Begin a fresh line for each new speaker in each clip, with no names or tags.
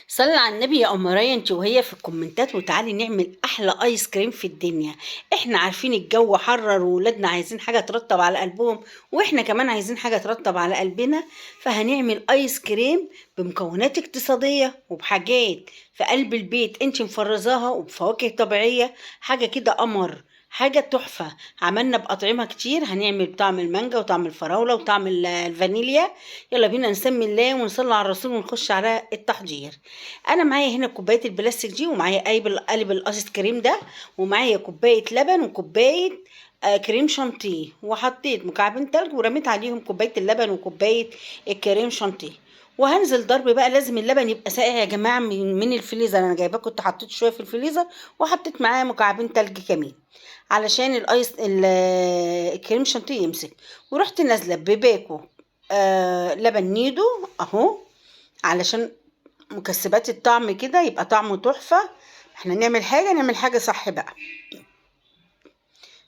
صلي على النبي يا قمرية انت وهي في الكومنتات، وتعالي نعمل احلى ايس كريم في الدنيا. احنا عارفين الجو حرر وولادنا عايزين حاجة ترطب على قلبهم، واحنا كمان عايزين حاجة ترطب على قلبنا، فهنعمل ايس كريم بمكونات اقتصادية وبحاجات في قلب البيت انت مفرزاها وبفواكه طبيعية. حاجة كده قمر، حاجة تحفة. عملنا بأطعمة كتير، هنعمل بطعم المانجا وطعم الفراولة وطعم الفانيليا. يلا بينا نسمي الله ونصلي على الرسول ونخش على التحضير. انا معايا هنا كوباية البلاستيك دي، ومعايا قالب الايس كريم ده، ومعايا كوباية لبن وكوباية كريم شانتيه، وحطيت مكعبين تلج ورميت عليهم كوباية اللبن وكوباية الكريم شانتيه. وهنزل ضرب بقى. لازم اللبن يبقى ساقع يا جماعة من الفريزر. انا جايباه كنت حطيت شوية في الفريزر، وحطيت معاه مكعبين تلج كمان علشان الكريم شانتيه يمسك. ورحت نازله بباكو لبن نيدو اهو، علشان مكسبات الطعم كده يبقى طعمه تحفة. احنا نعمل حاجة صح بقى.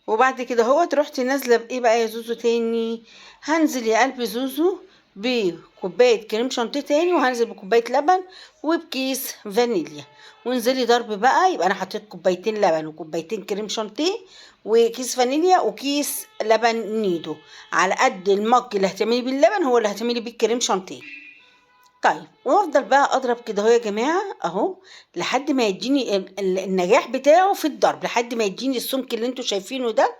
وبعد كده اهوت رحت نازله بايه بقى يا زوزو تاني؟ هنزل يا قلب زوزو بكوبايه كريم شانتيه تاني، وهنزل بكوبايه لبن وبكيس فانيليا، وانزلي ضرب بقى. يبقى انا حطيت كوبايتين لبن وكوبايتين كريم شانتيه وكيس فانيليا وكيس لبن نيدو. على قد المج اللي هتعملي بيه اللبن هو اللي هتعملي بيه الكريم شانتيه. طيب وافضل بقى اضرب كده اهو يا جماعة اهو، لحد ما يديني النجاح بتاعه في الضرب، لحد ما يديني السمك اللي انتوا شايفينه ده.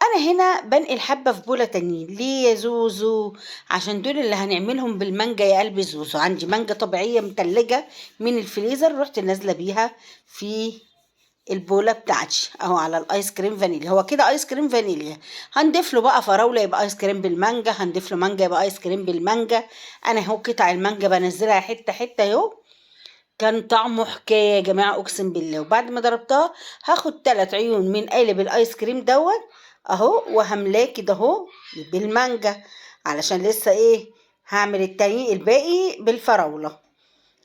انا هنا بنقل حبه في بوله تانيين. ليه يا زوزو؟ عشان دول اللي هنعملهم بالمانجا يا قلب زوزو. عندي مانجا طبيعية متلجه من الفريزر، رحت نازله بيها في البوله بتاعتي اهو على الايس كريم فانيليا. هو كده ايس كريم فانيليا، هنضيف له بقى فراوله يبقى ايس كريم بالمانجا، هنضيف له مانجا يبقى ايس كريم بالمانجا. انا اهو قطع المانجا بنزلها حتة حتة اهو. كان طعمه حكاية يا جماعة اقسم بالله. وبعد ما ضربتها هاخد 3 عيون من قالب الايس كريم دوت اهو، وهملاه كده اهو بالمانجا، علشان لسه ايه هعمل التاني الباقي بالفراوله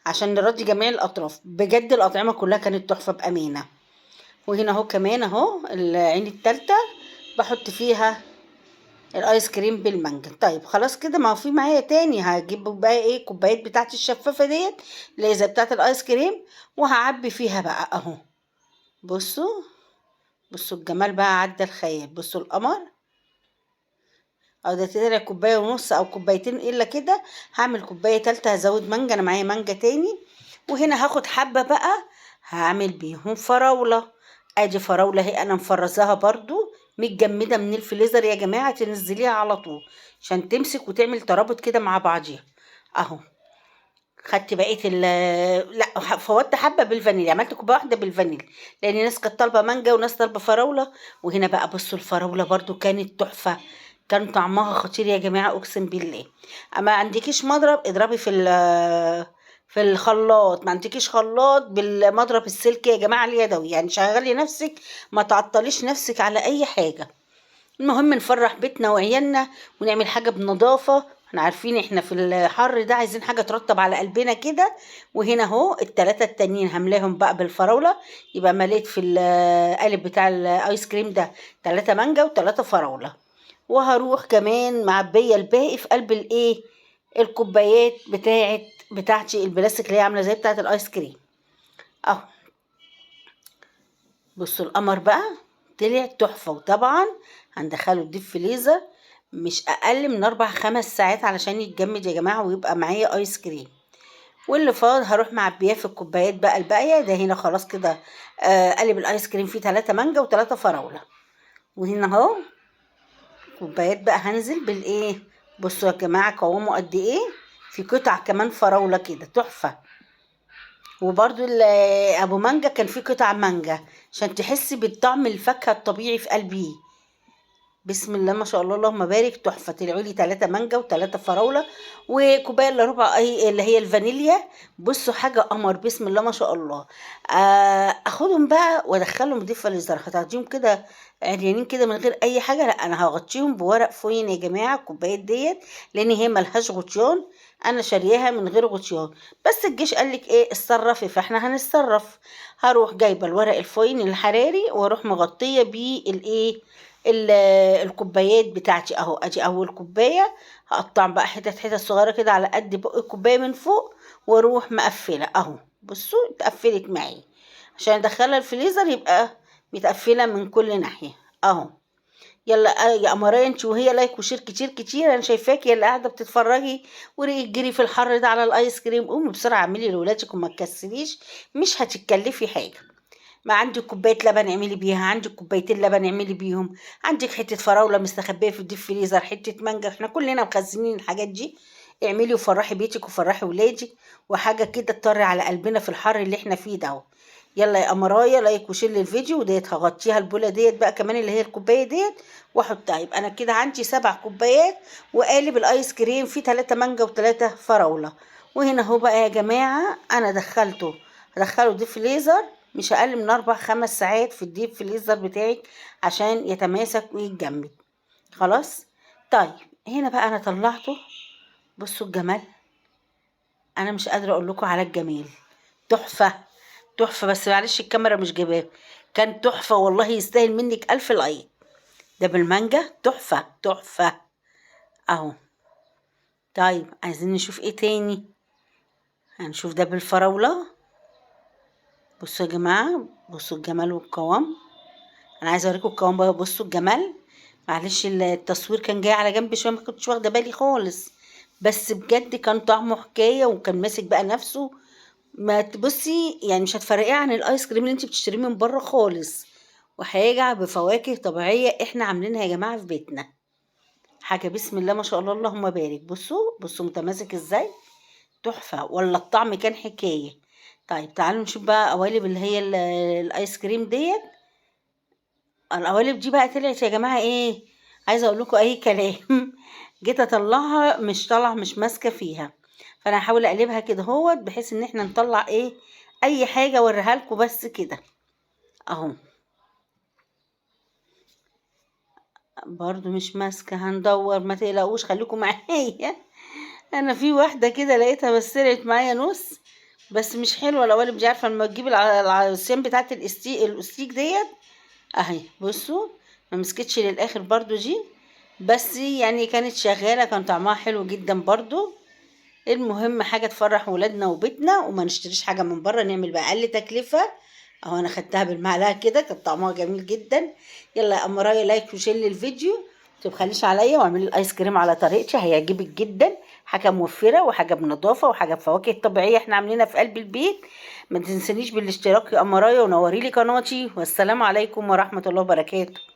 عشان نرضي جميع الاطراف. بجد الاطعمة كلها كانت تحفة بامانه. وهنا اهو كمان اهو العين التالتة بحط فيها الايس كريم بالمانجا. طيب خلاص كده، ما هو في معايا تاني. هجيب بقى ايه كوبايات بتاعتي الشفافه ديت اللي هي زي بتاعت الايس كريم، وهعبي فيها بقى اهو. بصوا الجمال بقى عدى الخيال. بصوا القمر اهو. ده طلع كوباية ونص او كوبايتين الا كده. هعمل كوباية تالتة، هزود مانجا، انا معايا مانجا تاني. وهنا هاخد حبه بقى هعمل بيهم فراوله. ادي فراوله اهي انا مفرزاها برضو متجمده من الفريزر يا جماعة، تنزليها على طول عشان تمسك وتعمل ترابط كده مع بعضيها اهو. خدت بقية لا فوتت حبه بالفانيليا، عملت كوباية واحدة بالفانيليا لان ناس كانت طالبه مانجا وناس طالبه فراوله. وهنا بقى بصوا الفراوله برضو كانت تحفة، كان طعمها خطير يا جماعة اقسم بالله. اما عندكيش مضرب اضربي في الخلاط، ما عندكيش خلاط بالمضرب السلكي يا جماعة اليدوي، يعني شغلي نفسك، ما تعطليش نفسك على اي حاجة. المهم نفرح بيتنا وعيالنا ونعمل حاجة بنظافه. احنا عارفين احنا في الحر ده عايزين حاجة ترطب على قلبنا كده. وهنا اهو التلاتة التانيين هملاهم بقى بالفراوله. يبقى مليت في القالب بتاع الايس كريم ده 3 مانجا و3 فراوله. وهروح كمان معبيه الباقي في قلب الايه الكوبايات بتاعتي البلاستيك اللي هي عامله زي بتاعت الايس كريم اهو. بصوا القمر بقى طلع تحفة. وطبعا هندخله الديب فريزر مش اقل من 4-5 ساعات علشان يتجمد يا جماعة ويبقى معايا ايس كريم. واللي فاض هروح معبياه في الكوبايات بقى الباقية. ده هنا خلاص كده، قالب الايس كريم فيه 3 مانجا و3 فراوله. وهنا اهو كوبايات بقى هنزل بالايه. بصوا يا جماعة قوامه قد ايه، في قطع كمان فراوله كده تحفة. وبرده ابو مانجا كان فيه قطع مانجا عشان تحسي بالطعم الفاكهة الطبيعي في قلبية. بسم الله ما شاء الله اللهم بارك، تحفة. طلعوا لي 3 مانجا و3 فراوله وكوبايه الا ربع اي اللي هي الفانيليا. بصوا حاجة قمر بسم الله ما شاء الله. اخدهم بقى وادخلهم ديب فريزر. هتاخديهم كده عريانين كده من غير اي حاجة؟ لا، انا هغطيهم بورق فوين يا جماعة الكوبايات ديت، لان هي ملهاش غطيان، انا شارياها من غير غطيان. بس الجيش قال لك ايه، اتصرفي، فاحنا هنتصرف. هروح جايبه الورق الفوين الحراري واروح مغطيه بيه الايه الكوبايات بتاعتي اهو. ادي اول كوباية، هقطع بقى حتت حتت صغيرة كده على قد بق الكوباية من فوق، واروح مقفلة اهو. بصوا اتقفلت معايا، عشان ادخلها الفريزر يبقى متقفله من كل ناحية اهو. يلا يا قمرايه انت وهي like و share كتير كتير، انا شايفاكي يا اللي قاعدة بتتفرجي وريقك جري في الحر ده على الايس كريم. قومي بسرعة اعملي لولادك وما تكسليش، مش هتتكلفي حاجة. ما عندك كوباية لبن اعملي بيها، عندك كوبايتين لبن اعملي بيهم، عندك حتة فراوله مستخبيه في ال deep freezer، حتة مانجا، احنا كلنا مخزنين الحاجات دي. اعملي وفرحي بيتك وفرحي ولادك، وحاجه كده تطري على قلبنا في الحر اللي احنا فيه ده. يلا يا قمرايه like و share للفيديو. وديت هغطيها البوله ديت بقى كمان اللي هي الكوباية ديت واحطها. يبقى انا كده عندي 7 كوبايات وقالب الايس كريم فيه 3 مانجا و3 فراوله. وهنا اهو بقى يا جماعة انا هدخله deep freezer مش اقل من 4-5 ساعات في ال deep freezer بتاعك عشان يتماسك ويتجمد. خلاص. طيب هنا بقى انا طلعته، بصوا الجمال، انا مش قادرة اقول لكم على الجمال، تحفة تحفة. بس معلش الكاميرا مش جايباه، كان تحفة والله، يستاهل منك 1000 like. ده بالمانجا تحفة تحفة اهو. طيب عايزين نشوف ايه تاني؟ هنشوف ده بالفراوله. بصوا يا جماعة، بصوا الجمال والقوام، انا عايزه اوريكم القوام بقى. بصوا الجمال، معلش التصوير كان جاي على جنب شوية، ما كنتش واخده بالي خالص، بس بجد كان طعمه حكاية، وكان ماسك بقى نفسه. ما تبصي يعني مش هتفرقيه عن الايس كريم اللي انت بتشتريه من بره خالص. وحاجه بفواكه طبيعية احنا عاملينها يا جماعة في بيتنا، حاجة بسم الله ما شاء الله اللهم بارك. بصوا بصوا متماسك ازاي، تحفة ولا الطعم كان حكاية. طيب تعالوا نشوف بقى قوالب اللي هي الايس كريم ديت. القوالب دي بقى طلعت يا جماعة ايه، عايزه اقول لكم اي كلام. جيت اطلعها مش طالعه، مش ماسكه فيها، فانا هحاول اقلبها كده اهوت بحيث ان احنا نطلع ايه اي حاجة اوريها لكم بس كده اهو. برضو مش ماسكه، هندور، ما تقلقوش خليكم معايا. انا في واحدة كده لقيتها بس طلعت معايا نص، بس مش حلوة القوالب دي. عارفه لما تجيب العصيان بتاعت الاستيك ديت اهي، بصوا ما مسكتش للاخر برضو دي، بس يعني كانت شغالة، كان طعمها حلو جدا برضو. المهم حاجة تفرح ولادنا وبيتنا، وما نشتريش حاجة من بره، نعمل باقل تكلفة اهو. انا خدتها بالمعلقه كده، كان طعمها جميل جدا. يلا يا قمرايه like و share للفيديو، ما تبخليش عليا، واعملي الايس كريم على طريقتي هيعجبك جدا. حاجة موفره وحاجه بنظافه وحاجه بفواكه طبيعية احنا عاملينها في قلب البيت. ما تنسانيش بالاشتراك يا قمرايه، ونوري لي قناتي. والسلام عليكم ورحمة الله وبركاته.